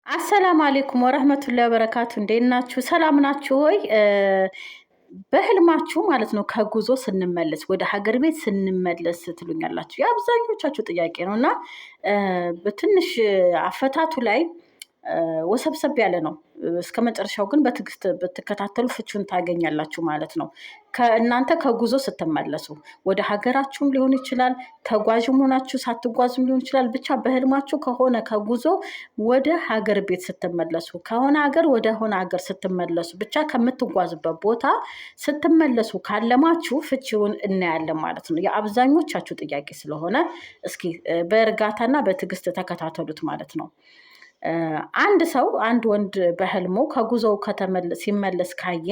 አሰላሙ አሌይኩም ወረህመቱላሂ ወበረካቱ። እንዴት ናችሁ? ሰላም ናችሁ ወይ? በህልማችሁ ማለት ነው ከጉዞ ስንመለስ ወደ ሀገር ቤት ስንመለስ ትሉኛላችሁ። የአብዛኞቻችሁ ጥያቄ ነው እና በትንሽ አፈታቱ ላይ ወሰብሰብ ያለ ነው። እስከ መጨረሻው ግን በትዕግስት ብትከታተሉ ፍቹን ታገኛላችሁ ማለት ነው። ከእናንተ ከጉዞ ስትመለሱ ወደ ሀገራችሁም ሊሆን ይችላል፣ ተጓዥም ሆናችሁ ሳትጓዙም ሊሆን ይችላል። ብቻ በህልማችሁ ከሆነ ከጉዞ ወደ ሀገር ቤት ስትመለሱ፣ ከሆነ ሀገር ወደ ሆነ ሀገር ስትመለሱ፣ ብቻ ከምትጓዙበት ቦታ ስትመለሱ ካለማችሁ ፍቺውን እናያለን ማለት ነው። የአብዛኞቻችሁ ጥያቄ ስለሆነ እስኪ በእርጋታና በትዕግስት ተከታተሉት ማለት ነው። አንድ ሰው፣ አንድ ወንድ በህልሙ ከጉዞው ሲመለስ ካየ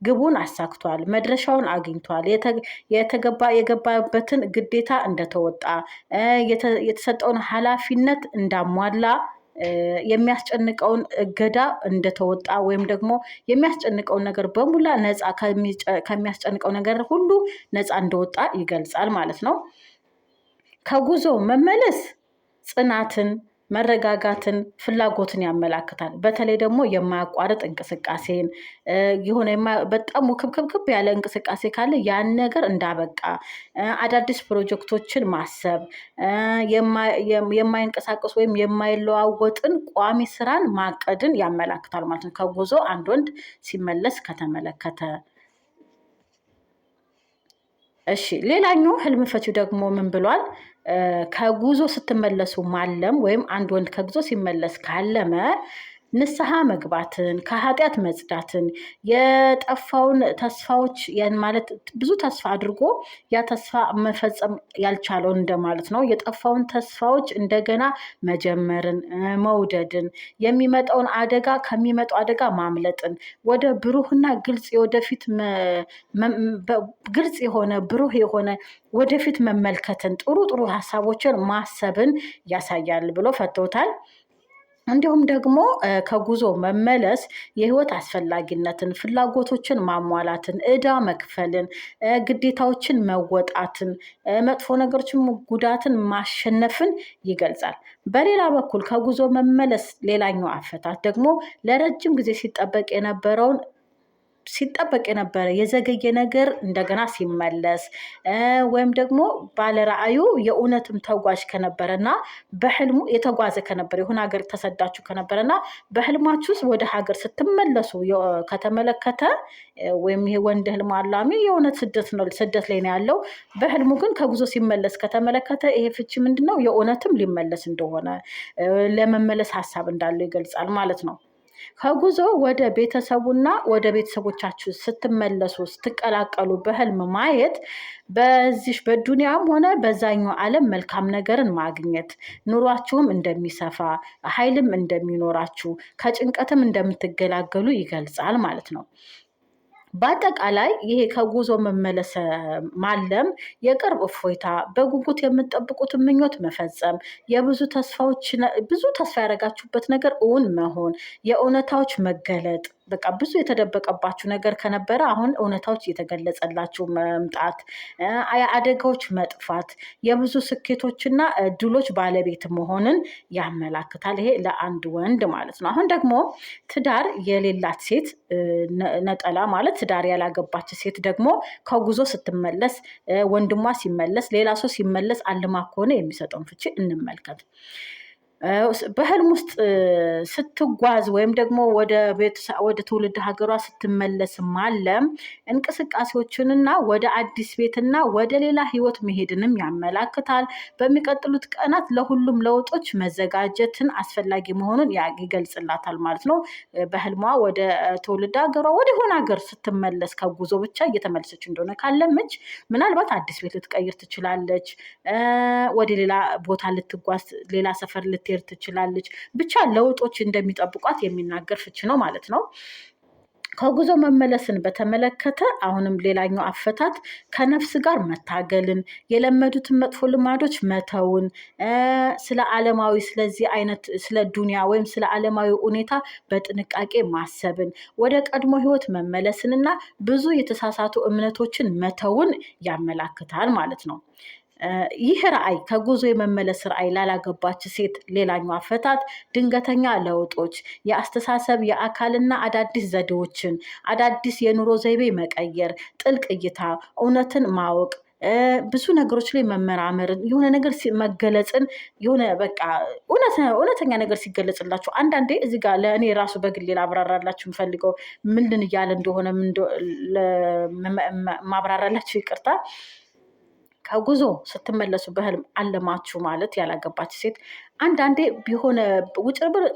ግቡን አሳክቷል፣ መድረሻውን አግኝቷል፣ የተገባ የገባበትን ግዴታ እንደተወጣ፣ የተሰጠውን ኃላፊነት እንዳሟላ፣ የሚያስጨንቀውን እገዳ እንደተወጣ ወይም ደግሞ የሚያስጨንቀውን ነገር በሙላ ነፃ ከሚያስጨንቀው ነገር ሁሉ ነፃ እንደወጣ ይገልጻል ማለት ነው። ከጉዞ መመለስ ጽናትን፣ መረጋጋትን፣ ፍላጎትን ያመላክታል። በተለይ ደግሞ የማያቋርጥ እንቅስቃሴን፣ የሆነ በጣም ውክብክብክብ ያለ እንቅስቃሴ ካለ ያን ነገር እንዳበቃ፣ አዳዲስ ፕሮጀክቶችን ማሰብ፣ የማይንቀሳቀስ ወይም የማይለዋወጥን ቋሚ ስራን ማቀድን ያመላክታል ማለት ነው። ከጉዞ አንድ ወንድ ሲመለስ ከተመለከተ። እሺ፣ ሌላኛው ህልም ፈቺው ደግሞ ምን ብሏል? ከጉዞ ስትመለሱ ማለም ወይም አንድ ወንድ ከጉዞ ሲመለስ ካለመ ንስሐ መግባትን፣ ከኃጢአት መጽዳትን፣ የጠፋውን ተስፋዎች ማለት ብዙ ተስፋ አድርጎ ያ ተስፋ መፈጸም ያልቻለውን እንደማለት ነው። የጠፋውን ተስፋዎች እንደገና መጀመርን፣ መውደድን፣ የሚመጣውን አደጋ ከሚመጣው አደጋ ማምለጥን፣ ወደ ብሩህና ግልጽ የወደፊት ግልጽ የሆነ ብሩህ የሆነ ወደፊት መመልከትን፣ ጥሩ ጥሩ ሀሳቦችን ማሰብን ያሳያል ብሎ ፈቶታል። እንዲሁም ደግሞ ከጉዞ መመለስ የህይወት አስፈላጊነትን፣ ፍላጎቶችን ማሟላትን፣ ዕዳ መክፈልን፣ ግዴታዎችን መወጣትን፣ መጥፎ ነገሮችን ጉዳትን ማሸነፍን ይገልጻል። በሌላ በኩል ከጉዞ መመለስ ሌላኛው አፈታት ደግሞ ለረጅም ጊዜ ሲጠበቅ የነበረውን ሲጠበቅ የነበረ የዘገየ ነገር እንደገና ሲመለስ ወይም ደግሞ ባለራዕዩ የእውነትም ተጓዥ ከነበረና በህልሙ የተጓዘ ከነበረ፣ የሆነ ሀገር ተሰዳችሁ ከነበረና በህልማችሁ ውስጥ ወደ ሀገር ስትመለሱ ከተመለከተ ወይም ይሄ ወንድ ህልም አላሚ የእውነት ስደት ነው፣ ስደት ላይ ነው ያለው። በህልሙ ግን ከጉዞ ሲመለስ ከተመለከተ ይሄ ፍቺ ምንድን ነው? የእውነትም ሊመለስ እንደሆነ፣ ለመመለስ ሀሳብ እንዳለው ይገልጻል ማለት ነው። ከጉዞ ወደ ቤተሰቡና ወደ ቤተሰቦቻችሁ ስትመለሱ፣ ስትቀላቀሉ በህልም ማየት በዚህ በዱንያም ሆነ በዛኛው ዓለም መልካም ነገርን ማግኘት፣ ኑሯችሁም እንደሚሰፋ፣ ኃይልም እንደሚኖራችሁ፣ ከጭንቀትም እንደምትገላገሉ ይገልጻል ማለት ነው። በአጠቃላይ ይሄ ከጉዞ መመለስ ማለም የቅርብ እፎይታ፣ በጉጉት የምትጠብቁት ምኞት መፈጸም፣ የብዙ ተስፋዎች ብዙ ተስፋ ያደረጋችሁበት ነገር እውን መሆን፣ የእውነታዎች መገለጥ፣ በቃ ብዙ የተደበቀባችሁ ነገር ከነበረ አሁን እውነታዎች እየተገለጸላችሁ መምጣት፣ የአደጋዎች መጥፋት፣ የብዙ ስኬቶችና ድሎች ባለቤት መሆንን ያመላክታል። ይሄ ለአንድ ወንድ ማለት ነው። አሁን ደግሞ ትዳር የሌላት ሴት፣ ነጠላ ማለት ትዳር ያላገባች ሴት ደግሞ ከጉዞ ስትመለስ፣ ወንድሟ ሲመለስ፣ ሌላ ሰው ሲመለስ አልማ ከሆነ የሚሰጠውን ፍቺ እንመልከት። በህልም ውስጥ ስትጓዝ ወይም ደግሞ ወደ ትውልድ ሀገሯ ስትመለስ ማለም እንቅስቃሴዎችንና ወደ አዲስ ቤትና ወደ ሌላ ህይወት መሄድንም ያመላክታል። በሚቀጥሉት ቀናት ለሁሉም ለውጦች መዘጋጀትን አስፈላጊ መሆኑን ይገልጽላታል ማለት ነው። በህልሟ ወደ ትውልድ ሀገሯ ወደ ሆነ ሀገር ስትመለስ ከጉዞ ብቻ እየተመለሰች እንደሆነ ካለመች ምናልባት አዲስ ቤት ልትቀይር ትችላለች። ወደ ሌላ ቦታ ልትጓዝ፣ ሌላ ሰፈር ልትሄድ ትችላለች። ብቻ ለውጦች እንደሚጠብቋት የሚናገር ፍቺ ነው ማለት ነው። ከጉዞ መመለስን በተመለከተ አሁንም ሌላኛው አፈታት ከነፍስ ጋር መታገልን፣ የለመዱትን መጥፎ ልማዶች መተውን፣ ስለ ዓለማዊ ስለዚህ አይነት ስለ ዱንያ ወይም ስለ ዓለማዊ ሁኔታ በጥንቃቄ ማሰብን፣ ወደ ቀድሞ ህይወት መመለስንና ብዙ የተሳሳቱ እምነቶችን መተውን ያመላክታል ማለት ነው። ይህ ራዕይ ከጉዞ የመመለስ ራዕይ ላላገባች ሴት ሌላኛው አፈታት ድንገተኛ ለውጦች፣ የአስተሳሰብ የአካልና አዳዲስ ዘዴዎችን፣ አዳዲስ የኑሮ ዘይቤ መቀየር፣ ጥልቅ እይታ፣ እውነትን ማወቅ፣ ብዙ ነገሮች ላይ መመራመርን፣ የሆነ ነገር መገለጽን፣ የሆነ በቃ እውነተኛ ነገር ሲገለጽላችሁ። አንዳንዴ እዚህ ጋር ለእኔ ራሱ በግሌ ላብራራላችሁ የምፈልገው ምንድን እያለ እንደሆነ ማብራራላችሁ፣ ይቅርታ። ከጉዞ ስትመለሱ በህልም አለማችሁ ማለት ያላገባች ሴት አንዳንዴ ቢሆነ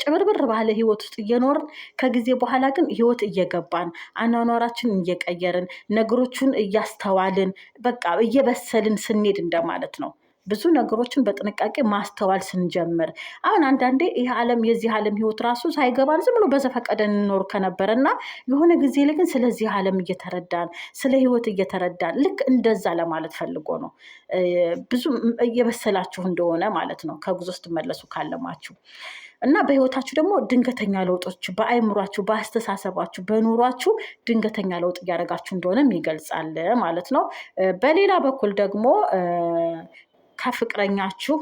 ጭብርብር ባለ ህይወት ውስጥ እየኖርን ከጊዜ በኋላ ግን ህይወት እየገባን አኗኗራችንን እየቀየርን ነገሮቹን እያስተዋልን በቃ እየበሰልን ስንሄድ እንደማለት ነው። ብዙ ነገሮችን በጥንቃቄ ማስተዋል ስንጀምር፣ አሁን አንዳንዴ ይህ ዓለም የዚህ ዓለም ህይወት ራሱ ሳይገባን ዝም ብሎ በዘፈቀደ እንኖር ከነበረ እና የሆነ ጊዜ ላይ ግን ስለዚህ ዓለም እየተረዳን ስለ ህይወት እየተረዳን ልክ እንደዛ ለማለት ፈልጎ ነው። ብዙ እየበሰላችሁ እንደሆነ ማለት ነው ከጉዞ ስትመለሱ ካለማችሁ። እና በህይወታችሁ ደግሞ ድንገተኛ ለውጦች በአይምሯችሁ፣ በአስተሳሰባችሁ፣ በኑሯችሁ ድንገተኛ ለውጥ እያደረጋችሁ እንደሆነም ይገልጻል ማለት ነው። በሌላ በኩል ደግሞ ከፍቅረኛችሁ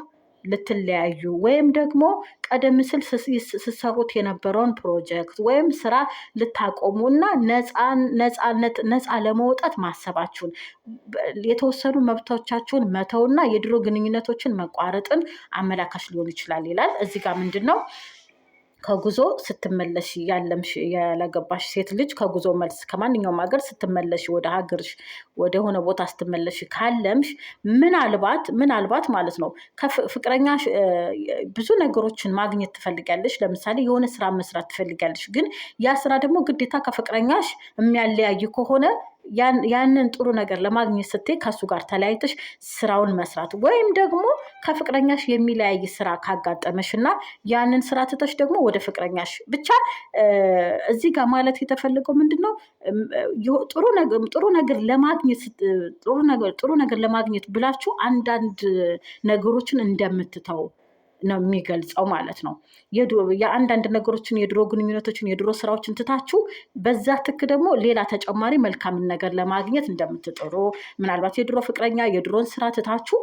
ልትለያዩ ወይም ደግሞ ቀደም ሲል ስትሰሩት የነበረውን ፕሮጀክት ወይም ስራ ልታቆሙ እና ነፃ ለመውጣት ማሰባችሁን፣ የተወሰኑ መብቶቻችሁን መተውና የድሮ ግንኙነቶችን መቋረጥን አመላካች ሊሆን ይችላል ይላል። እዚህ ጋር ምንድን ነው? ከጉዞ ስትመለሽ ያለምሽ ያላገባሽ ሴት ልጅ ከጉዞ መልስ ከማንኛውም ሀገር ስትመለሽ ወደ ሀገርሽ ወደ ሆነ ቦታ ስትመለሽ ካለምሽ ምናልባት ማለት ነው ከፍቅረኛ ብዙ ነገሮችን ማግኘት ትፈልጊያለሽ። ለምሳሌ የሆነ ስራ መስራት ትፈልጊያለሽ። ግን ያ ስራ ደግሞ ግዴታ ከፍቅረኛሽ የሚያለያይ ከሆነ ያንን ጥሩ ነገር ለማግኘት ስትይ ከእሱ ጋር ተለያይተሽ ስራውን መስራት ወይም ደግሞ ከፍቅረኛሽ የሚለያይ ስራ ካጋጠመሽ እና ያንን ስራ ትተሽ ደግሞ ወደ ፍቅረኛሽ ብቻ። እዚህ ጋር ማለት የተፈለገው ምንድን ነው? ጥሩ ነገር ለማግኘት ብላችሁ አንዳንድ ነገሮችን እንደምትተው ነው የሚገልጸው ማለት ነው። የአንዳንድ ነገሮችን፣ የድሮ ግንኙነቶችን፣ የድሮ ስራዎችን ትታችሁ በዛ ትክ ደግሞ ሌላ ተጨማሪ መልካምን ነገር ለማግኘት እንደምትጥሩ፣ ምናልባት የድሮ ፍቅረኛ የድሮን ስራ ትታችሁ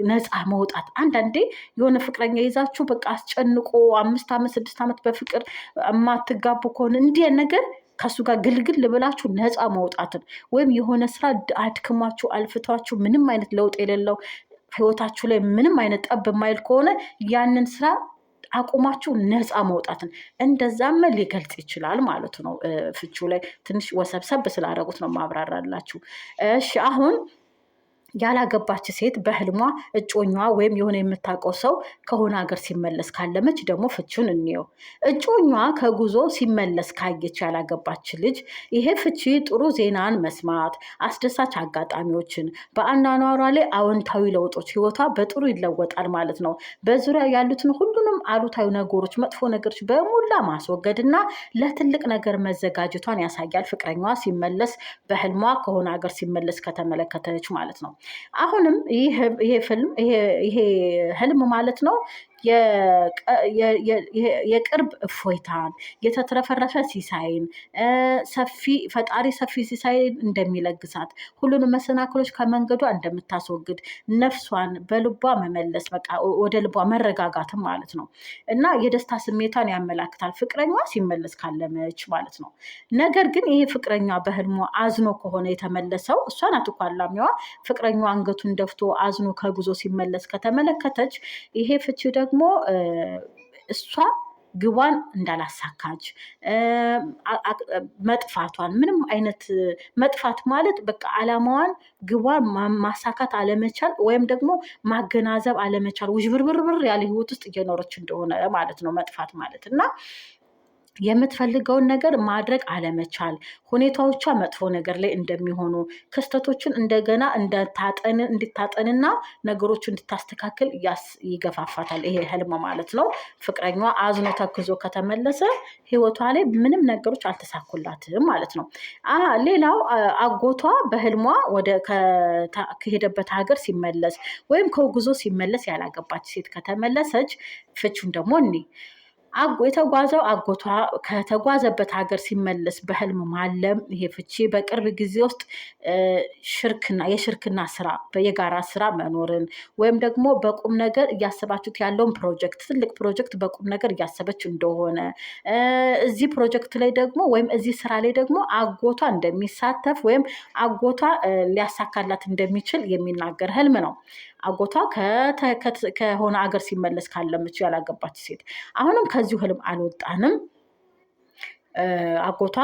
ነፃ መውጣት። አንዳንዴ የሆነ ፍቅረኛ ይዛችሁ በቃ አስጨንቆ 5 ዓመት 6 ዓመት በፍቅር የማትጋቡ ከሆነ እንዲህ ነገር ከእሱ ጋር ግልግል ብላችሁ ነፃ መውጣትን ወይም የሆነ ስራ አድክሟችሁ አልፍቷችሁ ምንም አይነት ለውጥ የሌለው ህይወታችሁ ላይ ምንም አይነት ጠብ የማይል ከሆነ ያንን ስራ አቁማችሁ ነፃ መውጣትን እንደዛም ሊገልጽ ይችላል ማለት ነው። ፍቺው ላይ ትንሽ ወሰብሰብ ስላደረጉት ነው ማብራራላችሁ። እሺ፣ አሁን ያላገባች ሴት በህልሟ እጮኛዋ ወይም የሆነ የምታውቀው ሰው ከሆነ ሀገር ሲመለስ ካለመች ደግሞ ፍቺውን እንየው። እጮኛዋ ከጉዞ ሲመለስ ካየች ያላገባች ልጅ ይሄ ፍቺ ጥሩ ዜናን መስማት፣ አስደሳች አጋጣሚዎችን፣ በአኗኗሯ ላይ አዎንታዊ ለውጦች፣ ህይወቷ በጥሩ ይለወጣል ማለት ነው። በዙሪያ ያሉትን ሁሉንም አሉታዊ ነገሮች፣ መጥፎ ነገሮች በሙላ ማስወገድና ለትልቅ ነገር መዘጋጀቷን ያሳያል። ፍቅረኛዋ ሲመለስ በህልሟ ከሆነ ሀገር ሲመለስ ከተመለከተች ማለት ነው። አሁንም ይሄ ፊልም ይሄ ህልም ማለት ነው የቅርብ እፎይታን፣ የተትረፈረፈ ሲሳይን፣ ሰፊ ፈጣሪ ሰፊ ሲሳይን እንደሚለግሳት፣ ሁሉንም መሰናክሎች ከመንገዷ እንደምታስወግድ፣ ነፍሷን በልቧ መመለስ በቃ ወደ ልቧ መረጋጋትም ማለት ነው እና የደስታ ስሜቷን ያመላክታል። ፍቅረኛዋ ሲመለስ ካለመች ማለት ነው። ነገር ግን ይሄ ፍቅረኛ በህልሟ አዝኖ ከሆነ የተመለሰው፣ እሷ ናት እኮ አላሚዋ፣ ፍቅረኛዋ አንገቱን ደፍቶ አዝኖ ከጉዞ ሲመለስ ከተመለከተች ይሄ ፍቺ ደግሞ እሷ ግቧን እንዳላሳካች፣ መጥፋቷን፣ ምንም አይነት መጥፋት ማለት በቃ አላማዋን ግቧን ማሳካት አለመቻል ወይም ደግሞ ማገናዘብ አለመቻል፣ ውዥብርብርብር ያለ ህይወት ውስጥ እየኖረች እንደሆነ ማለት ነው መጥፋት ማለት። እና የምትፈልገውን ነገር ማድረግ አለመቻል፣ ሁኔታዎቿ መጥፎ ነገር ላይ እንደሚሆኑ፣ ክስተቶችን እንደገና እንደታጠን እንድታጠንና ነገሮችን እንድታስተካክል ይገፋፋታል። ይሄ ህልም ማለት ነው። ፍቅረኛዋ አዝኖ ተክዞ ከተመለሰ ህይወቷ ላይ ምንም ነገሮች አልተሳኩላትም ማለት ነው። ሌላው አጎቷ በህልሟ ወደ ከሄደበት ሀገር ሲመለስ ወይም ከጉዞ ሲመለስ ያላገባች ሴት ከተመለሰች ፍቹን ደግሞ እኔ የተጓዘው አጎቷ ከተጓዘበት ሀገር ሲመለስ በህልም ማለም፣ ይሄ ፍቺ በቅርብ ጊዜ ውስጥ ሽርክና የሽርክና ስራ፣ የጋራ ስራ መኖርን ወይም ደግሞ በቁም ነገር እያሰባችሁት ያለውን ፕሮጀክት፣ ትልቅ ፕሮጀክት በቁም ነገር እያሰበች እንደሆነ፣ እዚህ ፕሮጀክት ላይ ደግሞ ወይም እዚህ ስራ ላይ ደግሞ አጎቷ እንደሚሳተፍ ወይም አጎቷ ሊያሳካላት እንደሚችል የሚናገር ህልም ነው። አጎቷ ከሆነ አገር ሲመለስ ካለመች ያላገባች ሴት። አሁንም ከዚሁ ህልም አልወጣንም። አጎቷ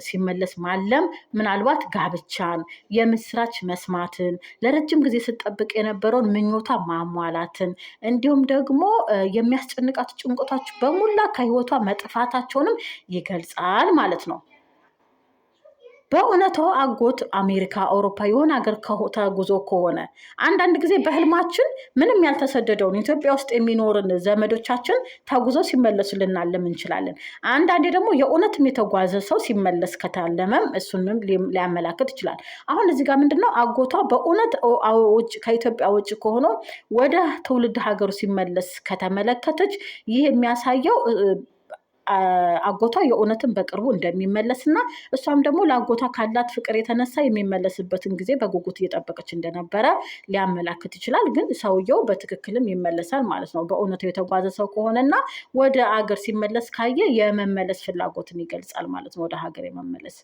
ሲመለስ ማለም ምናልባት ጋብቻን፣ የምስራች መስማትን፣ ለረጅም ጊዜ ስትጠብቅ የነበረውን ምኞቷ ማሟላትን፣ እንዲሁም ደግሞ የሚያስጨንቃት ጭንቀቶች በሙላ ከህይወቷ መጥፋታቸውንም ይገልጻል ማለት ነው። በእውነታው አጎት አሜሪካ፣ አውሮፓ የሆነ ሀገር ተጉዞ ከሆነ፣ አንዳንድ ጊዜ በህልማችን ምንም ያልተሰደደውን ኢትዮጵያ ውስጥ የሚኖርን ዘመዶቻችን ተጉዞ ሲመለሱ ልናለም እንችላለን። አንዳንዴ ደግሞ የእውነትም የተጓዘ ሰው ሲመለስ ከታለመም እሱንም ሊያመላክት ይችላል። አሁን እዚህ ጋር ምንድነው፣ አጎቷ በእውነት ከኢትዮጵያ ውጭ ከሆነ ወደ ትውልድ ሀገሩ ሲመለስ ከተመለከተች ይህ የሚያሳየው አጎቷ የእውነትን በቅርቡ እንደሚመለስና እሷም ደግሞ ለአጎቷ ካላት ፍቅር የተነሳ የሚመለስበትን ጊዜ በጉጉት እየጠበቀች እንደነበረ ሊያመላክት ይችላል። ግን ሰውየው በትክክልም ይመለሳል ማለት ነው። በእውነቱ የተጓዘ ሰው ከሆነና ወደ አገር ሲመለስ ካየ የመመለስ ፍላጎትን ይገልጻል ማለት ነው። ወደ ሀገር የመመለስ።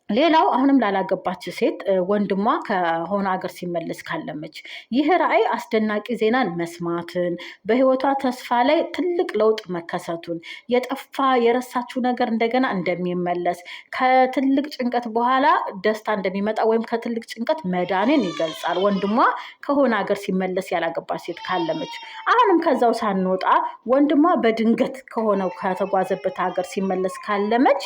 ሌላው አሁንም ላላገባች ሴት ወንድሟ ከሆነ ሀገር ሲመለስ ካለመች ይህ ራዕይ አስደናቂ ዜናን መስማትን፣ በህይወቷ ተስፋ ላይ ትልቅ ለውጥ መከሰቱን፣ የጠፋ የረሳችው ነገር እንደገና እንደሚመለስ፣ ከትልቅ ጭንቀት በኋላ ደስታ እንደሚመጣ ወይም ከትልቅ ጭንቀት መዳንን ይገልጻል። ወንድሟ ከሆነ ሀገር ሲመለስ ያላገባች ሴት ካለመች። አሁንም ከዛው ሳንወጣ ወንድሟ በድንገት ከሆነው ከተጓዘበት ሀገር ሲመለስ ካለመች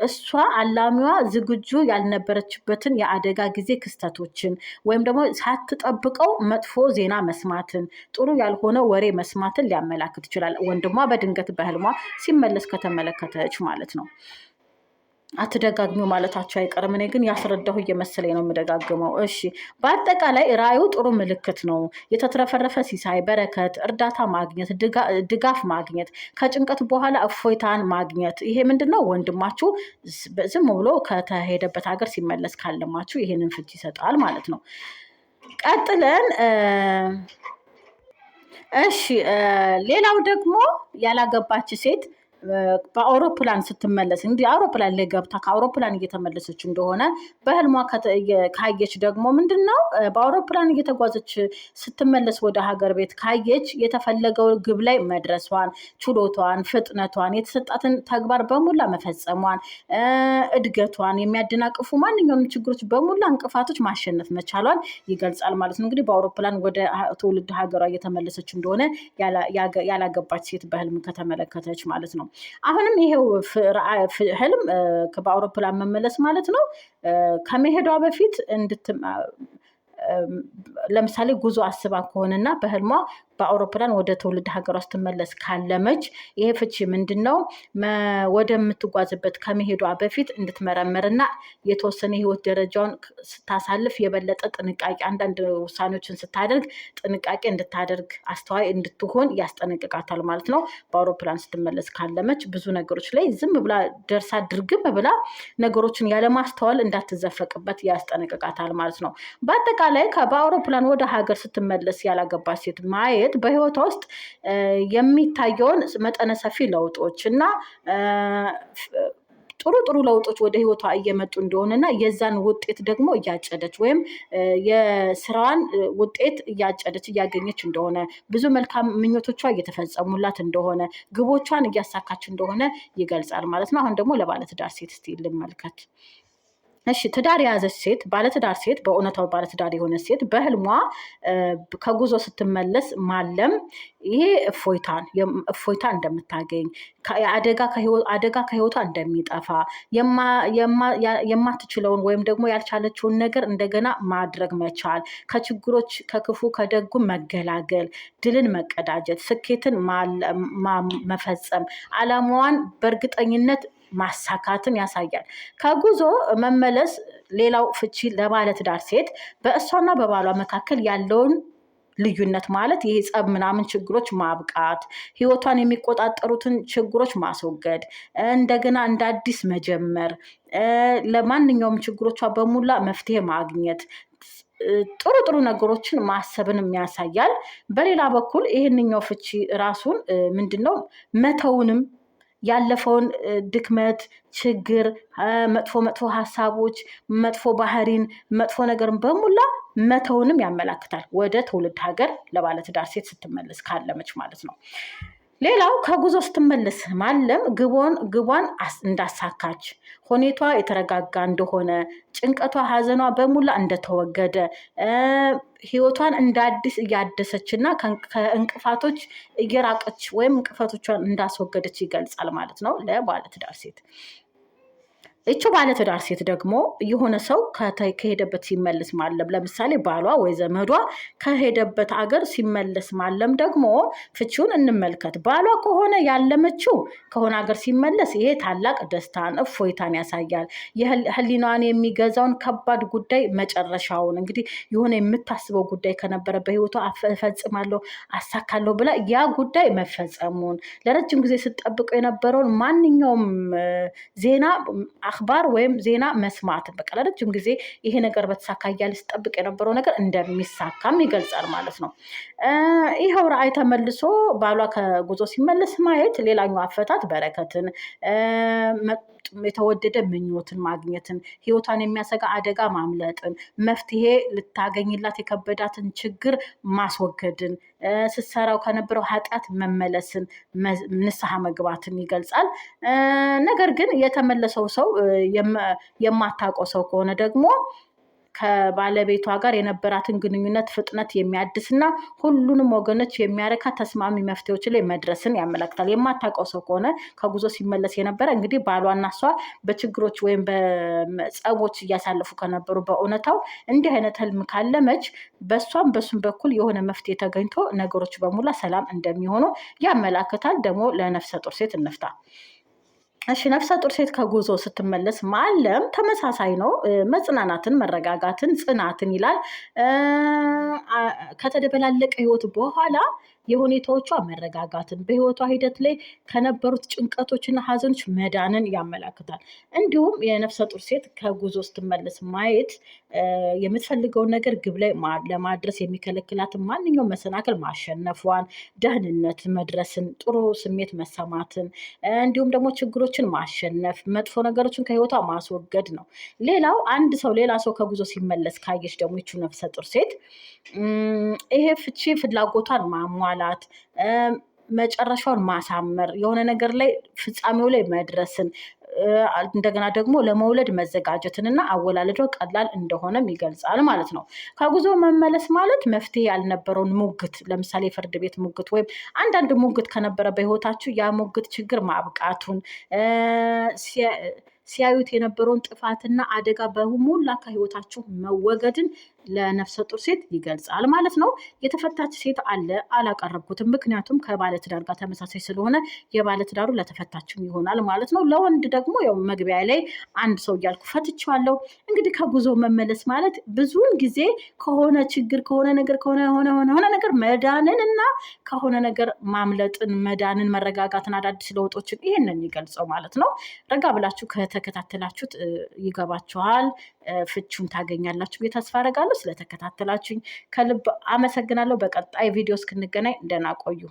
እሷ አላሚዋ ዝግጁ ያልነበረችበትን የአደጋ ጊዜ ክስተቶችን ወይም ደግሞ ሳትጠብቀው መጥፎ ዜና መስማትን፣ ጥሩ ያልሆነ ወሬ መስማትን ሊያመላክት ይችላል። ወንድሟ በድንገት በህልሟ ሲመለስ ከተመለከተች ማለት ነው። አትደጋግሚው ማለታቸው አይቀርም። እኔ ግን ያስረዳሁ እየመሰለኝ ነው የምደጋግመው። እሺ፣ በአጠቃላይ ራእዩ ጥሩ ምልክት ነው። የተትረፈረፈ ሲሳይ፣ በረከት፣ እርዳታ ማግኘት፣ ድጋፍ ማግኘት፣ ከጭንቀት በኋላ እፎይታን ማግኘት። ይሄ ምንድን ነው? ወንድማችሁ ዝም ብሎ ከተሄደበት ሀገር ሲመለስ ካለማችሁ ይሄንን ፍቺ ይሰጣል ማለት ነው። ቀጥለን እሺ፣ ሌላው ደግሞ ያላገባች ሴት በአውሮፕላን ስትመለስ፣ እንግዲህ አውሮፕላን ላይ ገብታ ከአውሮፕላን እየተመለሰች እንደሆነ በህልሟ ካየች ደግሞ ምንድን ነው? በአውሮፕላን እየተጓዘች ስትመለስ ወደ ሀገር ቤት ካየች የተፈለገው ግብ ላይ መድረሷን፣ ችሎቷን፣ ፍጥነቷን፣ የተሰጣትን ተግባር በሙላ መፈጸሟን፣ እድገቷን የሚያደናቅፉ ማንኛውንም ችግሮች በሙላ፣ እንቅፋቶች ማሸነፍ መቻሏን ይገልጻል ማለት ነው። እንግዲህ በአውሮፕላን ወደ ትውልድ ሀገሯ እየተመለሰች እንደሆነ ያላገባች ሴት በህልም ከተመለከተች ማለት ነው። አሁንም ይሄው ህልም በአውሮፕላን መመለስ ማለት ነው። ከመሄዷ በፊት ለምሳሌ ጉዞ አስባ ከሆነና በህልሟ በአውሮፕላን ወደ ትውልድ ሀገሯ ስትመለስ ካለመች ይሄ ፍቺ ምንድን ነው? ወደምትጓዝበት ከመሄዷ በፊት እንድትመረምርና የተወሰነ የህይወት ደረጃውን ስታሳልፍ የበለጠ ጥንቃቄ፣ አንዳንድ ውሳኔዎችን ስታደርግ ጥንቃቄ እንድታደርግ፣ አስተዋይ እንድትሆን ያስጠነቅቃታል ማለት ነው። በአውሮፕላን ስትመለስ ካለመች ብዙ ነገሮች ላይ ዝም ብላ ደርሳ ድርግም ብላ ነገሮችን ያለማስተዋል እንዳትዘፈቅበት ያስጠነቅቃታል ማለት ነው። በአጠቃላይ በአውሮፕላን ወደ ሀገር ስትመለስ ያላገባች ሴት ማየት በህይወቷ ውስጥ የሚታየውን መጠነ ሰፊ ለውጦች እና ጥሩ ጥሩ ለውጦች ወደ ህይወቷ እየመጡ እንደሆነና የዛን ውጤት ደግሞ እያጨደች ወይም የስራዋን ውጤት እያጨደች፣ እያገኘች እንደሆነ፣ ብዙ መልካም ምኞቶቿ እየተፈጸሙላት እንደሆነ፣ ግቦቿን እያሳካች እንደሆነ ይገልጻል ማለት ነው። አሁን ደግሞ ለባለትዳር ሴት እስቲ ልመልከት። እሺ፣ ትዳር የያዘች ሴት፣ ባለትዳር ሴት፣ በእውነታው ባለትዳር የሆነ ሴት በህልሟ ከጉዞ ስትመለስ ማለም ይሄ እፎይታ እንደምታገኝ፣ አደጋ ከህይወቷ እንደሚጠፋ፣ የማትችለውን ወይም ደግሞ ያልቻለችውን ነገር እንደገና ማድረግ መቻል፣ ከችግሮች ከክፉ ከደጉ መገላገል፣ ድልን መቀዳጀት፣ ስኬትን መፈጸም፣ አላማዋን በእርግጠኝነት ማሳካትን ያሳያል። ከጉዞ መመለስ ሌላው ፍቺ ለባለትዳር ሴት በእሷና በባሏ መካከል ያለውን ልዩነት ማለት ይሄ ጸብ ምናምን ችግሮች ማብቃት፣ ህይወቷን የሚቆጣጠሩትን ችግሮች ማስወገድ፣ እንደገና እንደ አዲስ መጀመር፣ ለማንኛውም ችግሮቿ በሙላ መፍትሄ ማግኘት፣ ጥሩ ጥሩ ነገሮችን ማሰብንም ያሳያል። በሌላ በኩል ይህንኛው ፍቺ ራሱን ምንድን ነው መተውንም ያለፈውን ድክመት፣ ችግር፣ መጥፎ መጥፎ ሀሳቦች፣ መጥፎ ባህሪን፣ መጥፎ ነገርን በሙላ መተውንም ያመላክታል። ወደ ትውልድ ሀገር ለባለትዳር ሴት ስትመለስ ካለመች ማለት ነው። ሌላው ከጉዞ ስትመለስ ማለም ግቧን እንዳሳካች፣ ሁኔቷ የተረጋጋ እንደሆነ፣ ጭንቀቷ፣ ሀዘኗ በሙላ እንደተወገደ፣ ህይወቷን እንደ አዲስ እያደሰች እና ከእንቅፋቶች እየራቀች ወይም እንቅፋቶቿን እንዳስወገደች ይገልጻል ማለት ነው ለባለትዳር ሴት። እቹ ባለትዳር ሴት ደግሞ የሆነ ሰው ከሄደበት ሲመለስ ማለም፣ ለምሳሌ ባሏ ወይ ዘመዷ ከሄደበት አገር ሲመለስ ማለም ደግሞ ፍቺውን እንመልከት። ባሏ ከሆነ ያለመችው ከሆነ አገር ሲመለስ ይሄ ታላቅ ደስታን፣ እፎይታን ያሳያል። የህሊናዋን የሚገዛውን ከባድ ጉዳይ መጨረሻውን እንግዲህ የሆነ የምታስበው ጉዳይ ከነበረ በህይወቷ እፈጽማለሁ፣ አሳካለሁ ብላ ያ ጉዳይ መፈጸሙን፣ ለረጅም ጊዜ ስትጠብቀው የነበረውን ማንኛውም ዜና أخبار ወይም ዜና መስማት፣ በቃ ለረጅም ጊዜ ይሄ ነገር በተሳካ እያለ ስጠብቅ የነበረው ነገር እንደሚሳካም ይገልጻል ማለት ነው። ይኸው ራእይ ተመልሶ ባሏ ከጉዞ ሲመለስ ማየት ሌላኛው አፈታት በረከትን፣ የተወደደ ምኞትን ማግኘትን፣ ህይወቷን የሚያሰጋ አደጋ ማምለጥን፣ መፍትሄ ልታገኝላት የከበዳትን ችግር ማስወገድን፣ ስትሰራው ከነበረው ኃጢአት መመለስን፣ ንስሐ መግባትን ይገልጻል። ነገር ግን የተመለሰው ሰው የማታውቀው ሰው ከሆነ ደግሞ ከባለቤቷ ጋር የነበራትን ግንኙነት ፍጥነት የሚያድስና ሁሉንም ወገኖች የሚያረካ ተስማሚ መፍትሄዎች ላይ መድረስን ያመለክታል። የማታውቀው ሰው ከሆነ ከጉዞ ሲመለስ የነበረ እንግዲህ ባሏና እሷ በችግሮች ወይም በጸቦች እያሳለፉ ከነበሩ በእውነታው እንዲህ አይነት ህልም ካለመች በእሷም በሱም በኩል የሆነ መፍትሄ ተገኝቶ ነገሮች በሙላ ሰላም እንደሚሆኑ ያመላክታል። ደግሞ ለነፍሰ ጡር ሴት እንፍታ። እሺ፣ ነፍሰ ጡር ሴት ከጉዞ ስትመለስ ማለም ተመሳሳይ ነው። መጽናናትን፣ መረጋጋትን፣ ጽናትን ይላል። ከተደበላለቀ ህይወት በኋላ የሁኔታዎቿ መረጋጋትን፣ በህይወቷ ሂደት ላይ ከነበሩት ጭንቀቶችና ሀዘኖች መዳንን ያመላክታል። እንዲሁም የነፍሰ ጡር ሴት ከጉዞ ስትመለስ ማየት የምትፈልገውን ነገር ግብ ላይ ለማድረስ የሚከለክላትን ማንኛውም መሰናክል ማሸነፏን፣ ደህንነት መድረስን፣ ጥሩ ስሜት መሰማትን፣ እንዲሁም ደግሞ ችግሮችን ማሸነፍ፣ መጥፎ ነገሮችን ከህይወቷ ማስወገድ ነው። ሌላው አንድ ሰው ሌላ ሰው ከጉዞ ሲመለስ ካየች ደግሞ ይቺ ነፍሰ ጡር ሴት ይሄ ፍቺ ፍላጎቷን ማሟላት፣ መጨረሻውን ማሳመር፣ የሆነ ነገር ላይ ፍጻሜው ላይ መድረስን፣ እንደገና ደግሞ ለመውለድ መዘጋጀትን እና አወላለዷ ቀላል እንደሆነም ይገልጻል ማለት ነው። ከጉዞ መመለስ ማለት መፍትሄ ያልነበረውን ሙግት፣ ለምሳሌ የፍርድ ቤት ሙግት ወይም አንዳንድ ሙግት ከነበረ በህይወታችሁ ያ ሙግት ችግር ማብቃቱን፣ ሲያዩት የነበረውን ጥፋትና አደጋ በሙላ ከህይወታችሁ መወገድን ለነፍሰ ጡር ሴት ይገልጻል ማለት ነው። የተፈታች ሴት አለ አላቀረብኩትም፣ ምክንያቱም ከባለትዳር ጋር ተመሳሳይ ስለሆነ የባለትዳሩ ለተፈታችም ይሆናል ማለት ነው። ለወንድ ደግሞ ያው መግቢያ ላይ አንድ ሰው እያልኩ ፈትቼዋለሁ። እንግዲህ ከጉዞ መመለስ ማለት ብዙውን ጊዜ ከሆነ ችግር፣ ከሆነ ነገር፣ ከሆነ ሆነ ሆነ ነገር መዳንን እና ከሆነ ነገር ማምለጥን፣ መዳንን፣ መረጋጋትን፣ አዳዲስ ለውጦችን ይሄን ነው የሚገልጸው ማለት ነው። ረጋ ብላችሁ ከተከታተላችሁት ይገባችኋል፣ ፍቹን ታገኛላችሁ ብዬ ተስፋ አደርጋለሁ። ስለተከታተላችሁኝ ከልብ አመሰግናለሁ። በቀጣይ ቪዲዮ እስክንገናኝ ደህና ቆዩ።